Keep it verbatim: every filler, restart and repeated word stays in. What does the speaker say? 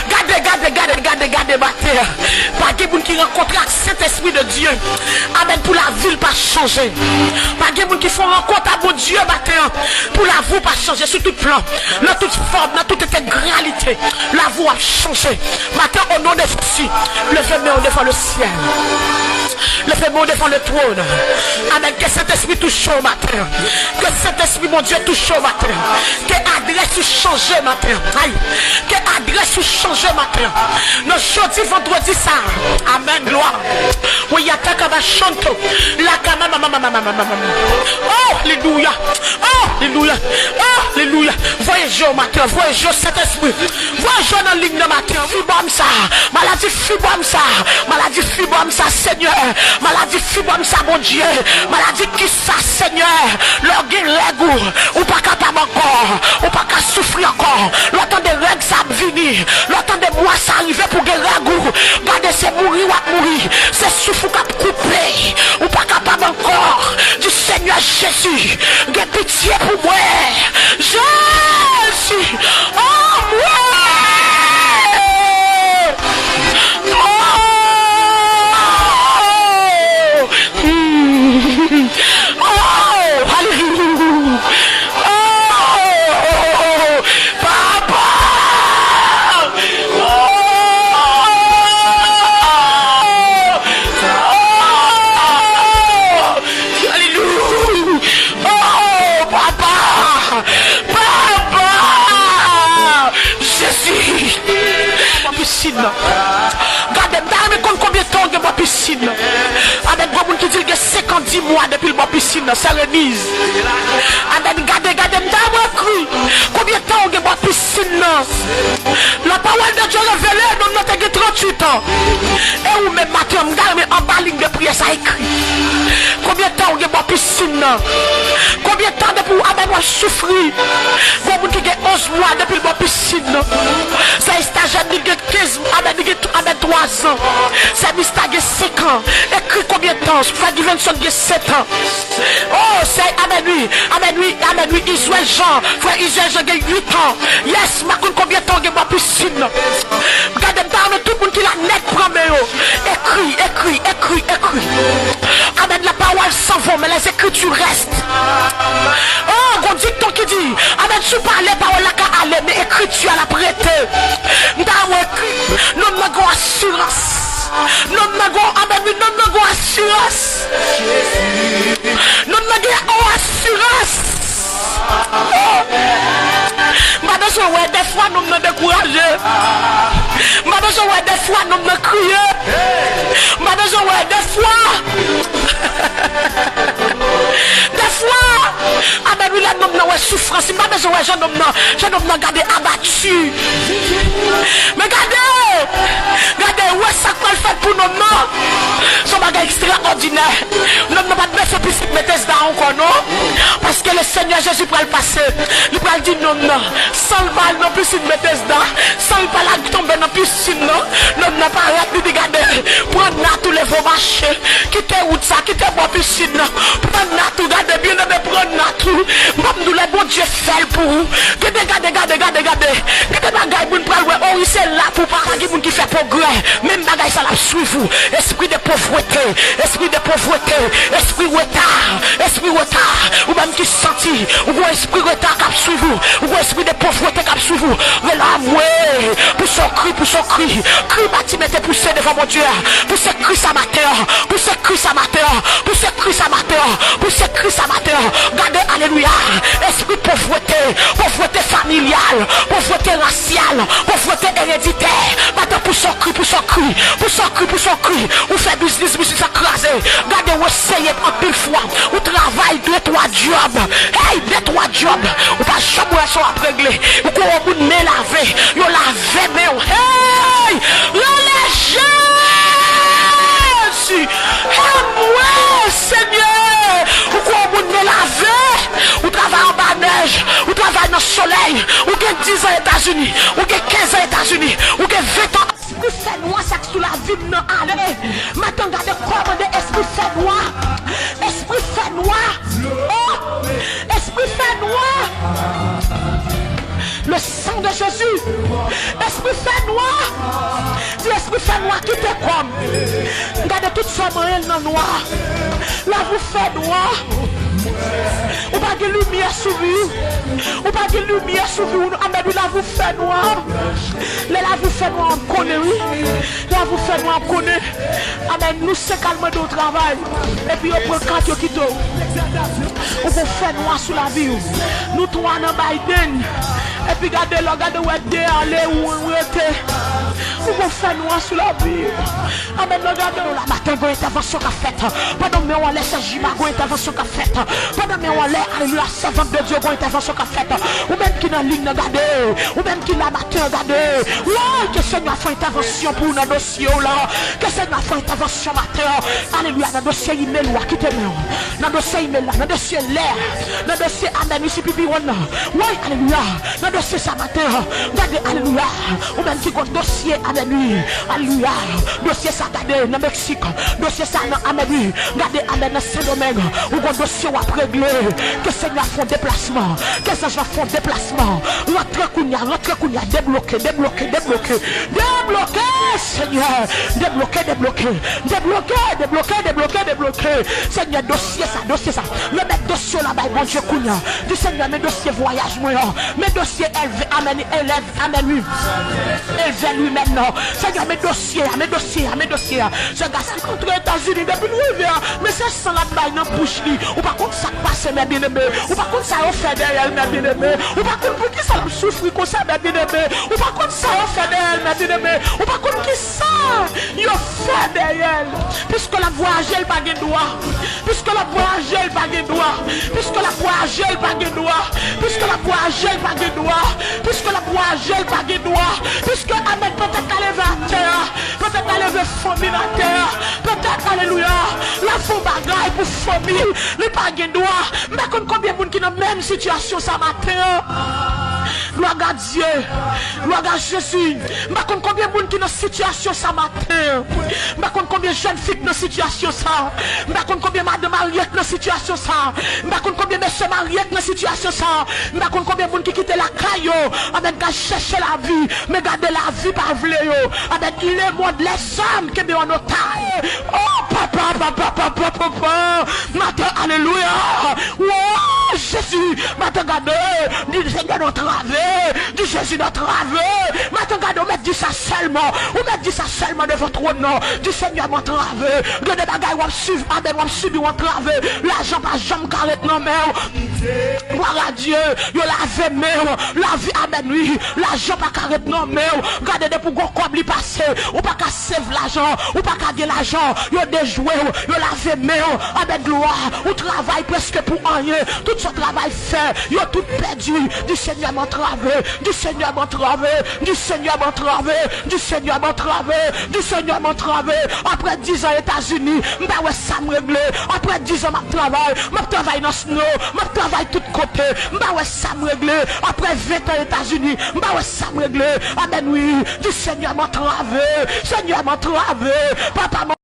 Gade, gade, gade, gade, gade maten an. Pa gen moun ki rankontre ak Sentespri de Dye. Amèn, pou lavi l pa chanje. Pa gen moun ki fè yon rankont a Bondye maten an. Pou lavi w pa chanje sou tout plan, nan tout fòm, nan tout entegralite. Lavi w ap chanje. Maten, o non de Jezi, leve men w devan le syèl. Leve men w devan le twòn. Amèn. Ke Sentespri touche w maten. Ke Sentespri Bondye touche w maten. Ke adrès ou chanje maten. Ay. Ke adrès ou chanje maten. Nan jodi vandredi sa. Amèn. Glwa. Wi, yata kaba chanto. La kama mama mama mama mama. Oh, alelouya. Oh, alelouya. Oh, alelouya. Voye je w maten. Voye je w Sentespri. Voye je w nan liy nan maten. Fibwòm sa. Maladi fibwòm sa. Maladi fibwòm sa, Senyè. Maladi fibwòm sa, Bondye. Maladi kis sa, Senyè. Lè w gen règ ou, ou pa kapab ankò. Ou pa ka soufri ankò. Lè w tande règ sa ap vini. Lè w tande mwa sa rive pou gen règ ou. Gade, se mouri w ap mouri. Se souf ou k ap koupe. Ou pa kapab ankò. Di, Senyè Jezi, gen pitye pou mwen. Jezi, oh, mwen. Oh, oh, alelouya. Oh, papa. Oh, oh, alelouya. Oh, papa. Papa. Jezi. Bò pisin nan. Gade, m ta renmen konn konbyen tan w gen bò pisin nan. Amèn. Gon moun ki di l gen senkant di mwa depi l bò pisin nan. Sè Reniz. Amèn. Gade, gade, m ta renmen ekri konbyen tan w gen bò pisin nan. La parole de Dieu révélé, nonm nan te gen tranntuit an. E ou menm maten, m ta renmen anba liy de priyè sa ekri. Konbyen tan w gen bò pisin nan? Konbyen tan depi w, amèn, w ap soufri? Gon moun ki gen onz mwa depi l bò pisin nan. Sè Estajèn, li gen kenz, amèn, li gen, amèn, twazan. Sè Mista gen senk an. Ekri konbyen tan? Frè Givenson gen sèt an. Oh, sè, amèn, wi. Amèn, wi. Amèn, wi. Izwèl Jan. Frè Izwèl Jan gen uit an. Yes, m pa konn konbyen tan w gen bò pisin nan. Gade, m ta renmen tout moun ki la nèt pran men yo. Ekri, ekri, ekri, ekri. Amèn. La parole s'en va, mais les écritures restent. Oh, gon dikton ki di, amèn, si w pale, pawòl la ka ale, men ekriti a l ap rete. M ta renmen w ekri, nonm nan gon asirans. Nonm nan gon, amèn, wi, nonm nan gon asirans. Nonm nan gen yon asirans. Oh. M pa bezwen wè dèfwa nonm nan dekouraje. M pa bezwen wè dèfwa nonm nan kriye. M pa bezwen wè dèfwa. Dèfwa, amèn, wi, lè nonm nan wè soufrans, m pa bezwen wè jan nonm nan, jan nonm nan gade abati. Men gade, gade, wè sa k pral fèt pou nonm nan. Se yon bagay ekstraòdinè. Nonm nan pa t bezwen pisin Betesda ankò, non. Paske le Senyè Jezi pral pase. Li pral di nonm nan, san l pa al nan pisin Betesda, san l pa al tonbe nan pisin nan, nonm nan parèt, li di, gade, pran nat ou, leve w mache. Kite wout sa, kite bò pisin nan. Pran nat ou, gade, byeneme, pran nat ou. M p ap di w lè Bondye fè l pou ou. Gade, gade, gade, gade, gade. Gade bagay moun pral wè. O wi, se la pou pa gen moun ki fè pwogrè. Menm bagay sa l ap swiv ou. Espri de povrete, espri de povrete, espri reta, espri reta. Ou menm ki santi ou gon espri reta k ap swiv ou, ou gon espri de povrete k ap swiv ou. Rele amwe, pouse yon kri, pouse yon kri. Kri Batimè te pouse devan Bondye a. Pouse kri sa maten an, pouse kri sa maten an, pouse kri sa maten an, pouse kri sa maten an. Gade, alelouya. Espri povrete, povrete familyal, povrete rasyal, povrete ereditè. Maten, pouse yon kri, pouse yon kri, pouse yon kri, pouse yon kri. Ou fè biznis, biznis la kraze. Gade, ou eseye anpil fwa. Ou travay de twa djòb. Hey, de twa djòb. Ou pa janm wè sa w ap regle. Ou gon moun men lave. Yo lave men w. Hey! Rele Jezi! Anmwe, Senyè! Ou gon moun men lave. Ou travay anba nèj. Ou travay nan solèy. Ou gen diz an Etazini. Ou gen kenz an Etazini. Ou gen ven an. Espri fènwa sa k sou lavi m nan ale. Maten, gade, kòmande espri fènwa. Espri fènwa. Oh! Espri fènwa. Le sang de Jésus. Espri fènwa. Di, espri fènwa, kite kò m. Gade tout sa w manyen l nan nwa. Lavi w fènwa. Ou pa gen limyè sou vi w. Ou pa gen limyè sou vi w. Amèn, wi, lavi w fènwa. Lè lavi w fènwa, w ap konnen, wi. Lavi w fènwa, w ap konnen. Amèn. Nou senk al mande w travay. Epi yo pran kat, yo kite w. Ou gon fènwa sou lavi w. Nou twa nan Biden. Epi gade, lè w gade, w wè de ale, ou, ou rete. Ou gon fènwa sou lavi w. Amèn. Lè w gade, w la maten, gon entèvansyon k ap fèt. Pandan men w anlè, se jima, gon entèvansyon k ap fèt. Pandan men w anlè, alelouya, sèvant de Dye, gon entèvansyon k ap fèt. Ou menm ki nan liy nan, gade. Ou menm ki la maten, gade. Woy, ke Senyè fè entèvansyon pou w nan dosye w la. Ke Senyè fè entèvansyon maten an. Alelouya, nan dosye imèl ou a, kite men w. Nan dosye imèl la, nan dosye lè, nan dosye, amèn, wi, si pipi wonn nan. Woy, alelouya. Nan dosye sa maten an, gade, alelouya. Ou menm ki gon dosye, amèn, wi. Alelouya. Dosye sa, gade, nan Meksik. Dosye sa nan, amèn, wi. Gade, amèn, nan Sendomeng. Ou gon dosye w ap regle. Ke Senyè fè yon deplasman. Ke Senyè fè yon deplasman. Rantre kounye a, rantre kounye a. Debloke, debloke, debloke. Debloke, Senyè. Debloke, debloke. Debloke, debloke, debloke, debloke. Senyè, dosye sa, dosye sa. Remèt dosye w la bay Bondye kounye a. Di, Senyè, men dosye vwayaj mwen an. Men dosye elve, amèn, elèv, amèn, wi. Elve l, wi, menm non. Senyè, men dosye a, men dosye a, men dosye a. Se gason ki antre Etazini, depi l rive a, men se san l ap bay nan bouch li. Ou pa konn sa k pase, mè byeneme. Ou pa konn sa yo fè dèyè l, mè byeneme. Ou pa konn pou ki sa l ap soufri konsa, mè byeneme. Ou pa konn sa yo fè dèyè l, mè byeneme. Ou pa konn ki sa yo fè dèyè l. Piske l ap vwayaje, l pa gen dwa. Piske l ap vwayaje, l pa gen dwa. Piske l ap vwayaje, l pa gen dwa. Piske l ap vwayaje, l pa gen dwa. Piske l ap vwayaje, l pa gen dwa. Piske, amèn, petèt l a leve atè a. Petèt l a leve fanmi l atè a. Petèt, alelouya, l ap fè yon bagay pou fanmi l. Li pa gen dwa. M pa konn konbyen moun ki nan menm sitiyasyon sa maten an. Glwa a Dye. Glwa a Jezi. M pa konn konbyen moun ki nan sitiyasyon sa maten. M pa konn konbyen jèn fi k nan sitiyasyon sa. M pa konn konbyen madan marye k nan sitiyasyon sa. M pa konn konbyen mesye marye k nan sitiyasyon sa. M pa konn konbyen moun ki kite lakay yo. Amèn, k al chèche lavi. Men gade, lavi pa vle yo. Amèn, lemonn, lèzòm kenbe yo an otaj. Oh, papa, papa, papa, papa. Maten, alelouya. Oh, Jezi. Maten, gade. Di, Senyè, nou antrave. Di, Jezi, nou antrave. Maten, gade, ou mèt di sa sèlman. Ou mèt di sa sèlman devan twòn nan. Di, Senyè, m antrave. Gen de bagay w ap swiv, amèn, w ap sibi, w antrave. Lajan pa janm ka ret nan men w. Glwa a Dye. Yo lave men w. Lavi, amèn, wi. Lajan pa ka ret nan men w. Gade, depi w gon kòb, li pase. Ou pa ka save lajan. Ou pa ka gen lajan. Yo dejwe w. Yo lave men w. Amèn, glwa. Ou travay prèske pou anyen. Tout sa w travay fè, yo tout pèdi. Di, Senyè, m antrave. Di, Senyè, m antrave. Di, Senyè, m antrave. Di, Senyè, m antrave. Di, Senyè, m antrave. Apre diz an Etazini, m pa wè sa m regle. Apre diz an m ap travay, m ap travay nan snow, m ap travay tout kote. M pa wè sa m regle. Apre ven tan Etazini, m pa wè sa m regle. Amèn, wi. Di, Senyè, m antrave. Senyè, m antrave. Papa, m